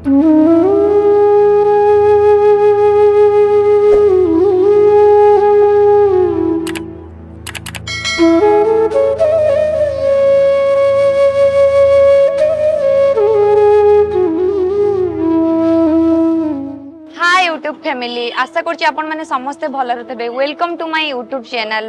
ହାଏ YouTube family, ଆଶା କରୁଛି ଆପଣମାନେ ସମସ୍ତେ ଭଲରେ ଥିବେ। Welcome to my YouTube channel.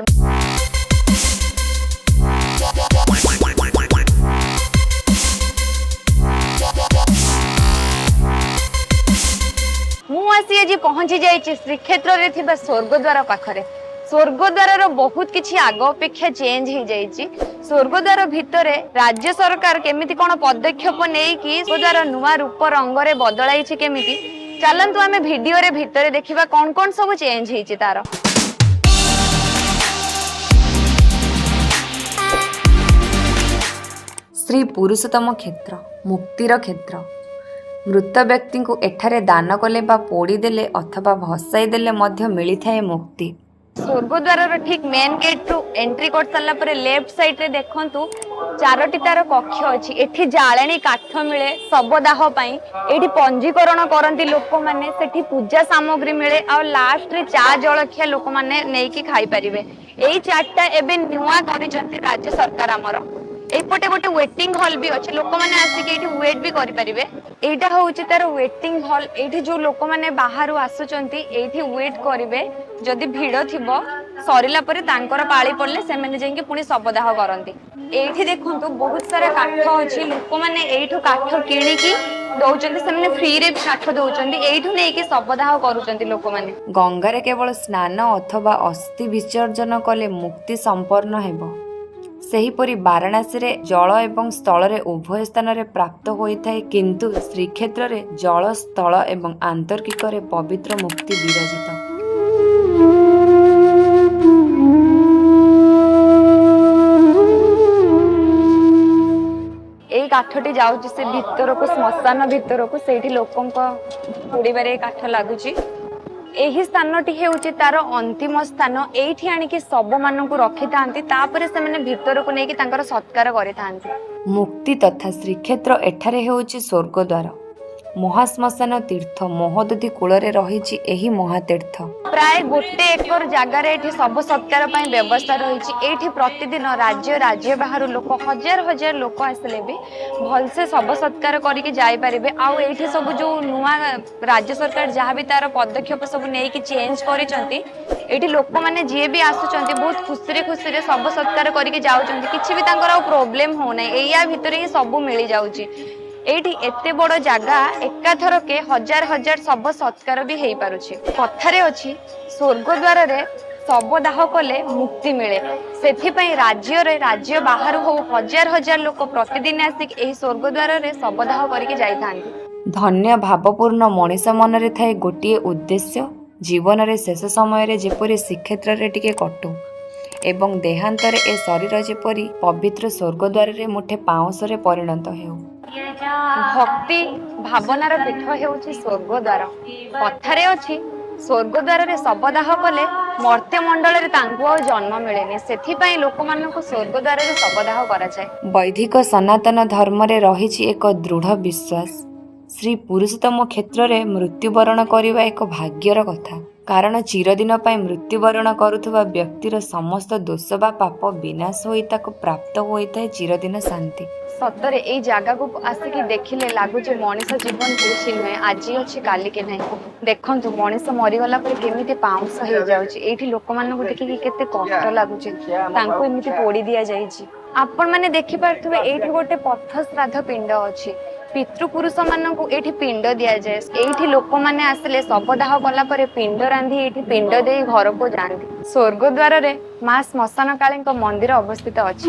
ମୁଁ ଆସି ଆଜି ପହଞ୍ଚି ଯାଇଛି ଶ୍ରୀକ୍ଷେତ୍ରରେ ଥିବା ସ୍ୱର୍ଗଦ୍ୱାର ପାଖରେ। ସ୍ୱର୍ଗଦ୍ୱାରର ବହୁତ କିଛି ଆଗ ଅପେକ୍ଷା ଚେଞ୍ଜ ହେଇଯାଇଛି। ସ୍ୱର୍ଗଦ୍ୱାର ଭିତରେ ରାଜ୍ୟ ସରକାର କେମିତି କଣ ପଦକ୍ଷେପ ନେଇକି ସ୍ୱର୍ଗଦ୍ୱାର ନୂଆ ରୂପ ରଙ୍ଗରେ ବଦଳାଇଛି କେମିତି, ଚାଲନ୍ତୁ ଆମେ ଭିଡିଓରେ ଭିତରେ ଦେଖିବା କଣ କଣ ସବୁ ଚେଞ୍ଜ ହେଇଛି ତାର। ଶ୍ରୀ ପୁରୁଷୋତ୍ତମ କ୍ଷେତ୍ର ମୁକ୍ତିର କ୍ଷେତ୍ର। ମୃତ ବ୍ୟକ୍ତିଙ୍କୁ ଏଠାରେ ଦାନ କଲେ ବା ପୋଡ଼ିଦେଲେ ଅଥବା ଭସାଇ ଦେଲେ ମଧ୍ୟ ମିଳିଥାଏ ମୁକ୍ତି। ସ୍ୱର୍ଗଦ୍ୱାରର ଠିକ ମେନ୍ ଗେଟ୍ ରୁ ଏଣ୍ଟ୍ରି କରିସାରିଲା ପରେ ଲେଫ୍ଟ ସାଇଡ୍ ରେ ଦେଖନ୍ତୁ, ଚାରୋଟି ତାର କକ୍ଷ ଅଛି। ଏଠି ଜାଳେଣୀ କାଠ ମିଳେ ଶବଦାହ ପାଇଁ। ଏଇଠି ପଞ୍ଜୀକରଣ କରନ୍ତି ଲୋକମାନେ। ସେଠି ପୂଜା ସାମଗ୍ରୀ ମିଳେ ଆଉ ଲାଷ୍ଟରେ ଚା ଜଳଖିଆ ଲୋକମାନେ ନେଇକି ଖାଇପାରିବେ। ଏଇ ଚାରିଟା ଏବେ ନୂଆ କରିଛନ୍ତି ରାଜ୍ୟ ସରକାର ଆମର। ଏଇପଟେ ଗୋଟେ ୱେଟିଂ ହଲ୍ ବି ଅଛି, ଲୋକମାନେ ଆସିକି ଏଇଠି ୱେଟ୍ ବି କରିପାରିବେ। ଏଇଟା ହଉଛି ତାର ୱେଟିଂ ହଲ୍। ଏଇଠି ଯୋଉ ଲୋକମାନେ ବାହାରୁ ଆସୁଛନ୍ତି, ଏଇଠି ୱେଟ୍ କରିବେ। ଯଦି ଭିଡ ଥିବ, ସରିଲା ପରେ ତାଙ୍କର ପାଳି ପଡିଲେ ସେମାନେ ଯାଇକି ପୁଣି ଶବଦାହ କରନ୍ତି। ଏଇଠି ଦେଖନ୍ତୁ, ବହୁତ ସାରା କାଠ ଅଛି। ଲୋକମାନେ ଏଇଠୁ କାଠ କିଣିକି ଦଉଛନ୍ତି। ସେମାନେ ଫ୍ରିରେ ବି କାଠ ଦଉଛନ୍ତି। ଏଇଠୁ ନେଇକି ଶବଦାହ କରୁଛନ୍ତି ଲୋକମାନେ। ଗଙ୍ଗାରେ କେବଳ ସ୍ନାନ ଅଥବା ଅସ୍ଥି ବିସର୍ଜନ କଲେ ମୁକ୍ତି ସମ୍ପନ୍ନ ହେବ। ସେହିପରି ବାରାଣାସୀରେ ଜଳ ଏବଂ ସ୍ଥଳରେ ଉଭୟ ସ୍ଥାନରେ ପ୍ରାପ୍ତ ହୋଇଥାଏ, କିନ୍ତୁ ଶ୍ରୀକ୍ଷେତ୍ରରେ ଜଳ, ସ୍ଥଳ ଏବଂ ଆନ୍ତରିକରେ ପବିତ୍ର ମୁକ୍ତି ବିରାଜିତ। ଏଇ କାଠଟି ଯାଉଛି ସେ ଭିତରକୁ, ଶ୍ମଶାନ ଭିତରକୁ। ସେଇଠି ଲୋକଙ୍କ ପୋଡିବାରେ ଏ କାଠ ଲାଗୁଛି। ଏହି ସ୍ଥାନଟି ହେଉଛି ତାର ଅନ୍ତିମ ସ୍ଥାନ। ଏଇଠି ଆଣିକି ଶବମାନଙ୍କୁ ରଖିଥାନ୍ତି, ତାପରେ ସେମାନେ ଭିତରକୁ ନେଇକି ତାଙ୍କର ସତ୍କାର କରିଥାନ୍ତି। ମୁକ୍ତି ତଥା ଶ୍ରୀକ୍ଷେତ୍ର ଏଠାରେ ହେଉଛି ସ୍ୱର୍ଗଦ୍ୱାର। ମହାଶ୍ମଶାନ ତୀର୍ଥ ମହୋଦଧି କୂଳରେ ରହିଛି ଏହି ମହାତୀର୍ଥ। ପ୍ରାୟ 1 ଏକର ଜାଗାରେ ଏଠି ଶବ ସତ୍କାର ପାଇଁ ବ୍ୟବସ୍ଥା ରହିଛି। ଏଇଠି ପ୍ରତିଦିନ ରାଜ୍ୟ ରାଜ୍ୟ ବାହାରୁ ଲୋକ, ହଜାର ହଜାର ଲୋକ ଆସିଲେ ବି ଭଲସେ ଶବ ସତ୍କାର କରିକି ଯାଇପାରିବେ। ଆଉ ଏଇଠି ସବୁ ଯୋଉ ନୂଆ ରାଜ୍ୟ ସରକାର ଯାହା ବି ତାର ପଦକ୍ଷେପ ସବୁ ନେଇକି ଚେଞ୍ଜ କରିଛନ୍ତି, ଏଇଠି ଲୋକମାନେ ଯିଏ ବି ଆସୁଛନ୍ତି ବହୁତ ଖୁସିରେ ଖୁସିରେ ଶବ ସତ୍କାର କରିକି ଯାଉଛନ୍ତି। କିଛି ବି ତାଙ୍କର ଆଉ ପ୍ରୋବ୍ଲେମ ହଉନାହିଁ। ଏଇଆ ଭିତରେ ହିଁ ସବୁ ମିଳିଯାଉଛି। ଏଇଠି ଏତେ ବଡ ଜାଗା, ଏକାଥରକେ ହଜାର ହଜାର ଶବ ସତ୍କାର ବି ହେଇପାରୁଛି। କଥାରେ ଅଛି, ସ୍ୱର୍ଗଦ୍ୱାରରେ ଶବ ଦାହ କଲେ ମୁକ୍ତି ମିଳେ। ସେଥିପାଇଁ ରାଜ୍ୟରେ, ରାଜ୍ୟ ବାହାରୁ ହଉ, ହଜାର ହଜାର ଲୋକ ପ୍ରତିଦିନ ଆସିକି ଏହି ସ୍ୱର୍ଗଦ୍ୱାରରେ ଶବଦାହ କରିକି ଯାଇଥାନ୍ତି। ଧନ୍ୟ ଭାବପୂର୍ଣ୍ଣ ମଣିଷ ମନରେ ଥାଏ ଗୋଟିଏ ଉଦ୍ଦେଶ୍ୟ, ଜୀବନରେ ଶେଷ ସମୟରେ ଯେପରି ଶ୍ରୀକ୍ଷେତ୍ରରେ ଟିକେ କଟୁ ଏବଂ ଦେହାନ୍ତରେ ଏ ଶରୀର ଯେପରି ପବିତ୍ର ସ୍ୱର୍ଗଦ୍ୱାରରେ ମୁଠେ ପାଉଁଶରେ ପରିଣତ ହେଉ। ଭକ୍ତି ଭାବନାର ପୀଠ ହେଉଛି ସ୍ୱର୍ଗଦ୍ୱାର। କଥାରେ ଅଛି, ସ୍ୱର୍ଗଦ୍ୱାରରେ ଶବଦାହ କଲେ ମର୍ତ୍ତ୍ୟ ମଣ୍ଡଳରେ ତାଙ୍କୁ ଆଉ ଜନ୍ମ ମିଳେନି। ସେଥିପାଇଁ ଲୋକମାନଙ୍କୁ ସ୍ୱର୍ଗଦ୍ୱାରରେ ଶବଦାହ କରାଯାଏ। ବୈଦିକ ସନାତନ ଧର୍ମରେ ରହିଛି ଏକ ଦୃଢ଼ ବିଶ୍ୱାସ, ଶ୍ରୀ ପୁରୁଷୋତ୍ତମ କ୍ଷେତ୍ରରେ ମୃତ୍ୟୁବରଣ କରିବା ଏକ ଭାଗ୍ୟର କଥା। କାରଣ ଚିରଦିନ ପାଇଁ ମୃତ୍ୟୁବରଣ କରୁଥିବା ବ୍ୟକ୍ତିର ସମସ୍ତ ଦୋଷ ବା ପାପ ବିନାଶ ହୋଇ ତାକୁ ପ୍ରାପ୍ତ ହୋଇଥାଏ ଚିରଦିନ ଶାନ୍ତି। ସତରେ ଏଇ ଜାଗାକୁ ଆସିକି ଦେଖିଲେ ଲାଗୁଛି ମଣିଷ ଜୀବନ କିଛି ନୁହେଁ, ଆଜି ଅଛି କାଲିକି ନାହିଁ। ଦେଖନ୍ତୁ, ମଣିଷ ମରିଗଲା ପରେ କେମିତି ପାଉଁଶ ହେଇଯାଉଛି। ଏଇଠି ଲୋକମାନଙ୍କୁ ଦେଖିକି କେତେ କଷ୍ଟ ଲାଗୁଛି, ତାଙ୍କୁ ଏମିତି ପୋଡି ଦିଆଯାଇଛି। ଆପଣମାନେ ଦେଖିପାରୁଥିବେ, ଏଇଠି ଗୋଟେ ପଥ ଶ୍ରାଦ୍ଧ ପିଣ୍ଡ ଅଛି। ପିତୃପୁରୁଷ ମାନଙ୍କୁ ଏଇଠି ପିଣ୍ଡ ଦିଆଯାଏ। ଏଇଠି ଲୋକମାନେ ଆସିଲେ ଶବଦାହ କଲା ପରେ ପିଣ୍ଡ ରାନ୍ଧି ଏଇଠି ପିଣ୍ଡ ଦେଇ ଘରକୁ ଯାଆନ୍ତି। ସ୍ୱର୍ଗଦ୍ୱାରରେ ମା ଶ୍ମଶାନ କାଳୀଙ୍କ ମନ୍ଦିର ଅବସ୍ଥିତ ଅଛି।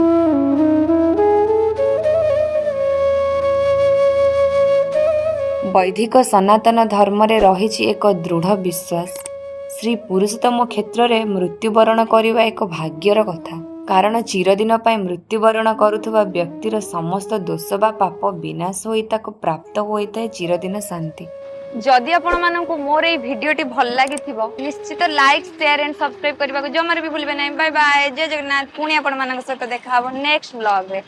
ବୈଦିକ ସନାତନ ଧର୍ମରେ ରହିଛି ଏକ ଦୃଢ଼ ବିଶ୍ୱାସ, ଶ୍ରୀ ପୁରୁଷୋତ୍ତମ କ୍ଷେତ୍ରରେ ମୃତ୍ୟୁବରଣ କରିବା ଏକ ଭାଗ୍ୟର କଥା। କାରଣ ଚିରଦିନ ପାଇଁ ମୃତ୍ୟୁବରଣ କରୁଥିବା ବ୍ୟକ୍ତିର ସମସ୍ତ ଦୋଷ ବା ପାପ ବିନାଶ ହୋଇ ତାକୁ ପ୍ରାପ୍ତ ହୋଇଥାଏ ଚିରଦିନ ଶାନ୍ତି। ଯଦି ଆପଣମାନଙ୍କୁ ମୋର ଏଇ ଭିଡିଓଟି ଭଲ ଲାଗିଥିବ, ନିଶ୍ଚିତ ଲାଇକ୍, ସେୟାର ଆଣ୍ଡ ସବସ୍କ୍ରାଇବ କରିବାକୁ ଜମାରୁ ବି ଭୁଲିବେ ନାହିଁ। ବାय ବାୟ, ଜୟ ଜଗନ୍ନାଥ। ପୁଣି ଆପଣମାନଙ୍କ ସହିତ ଦେଖା ହବ ନେକ୍ସଟ ବ୍ଲଗରେ।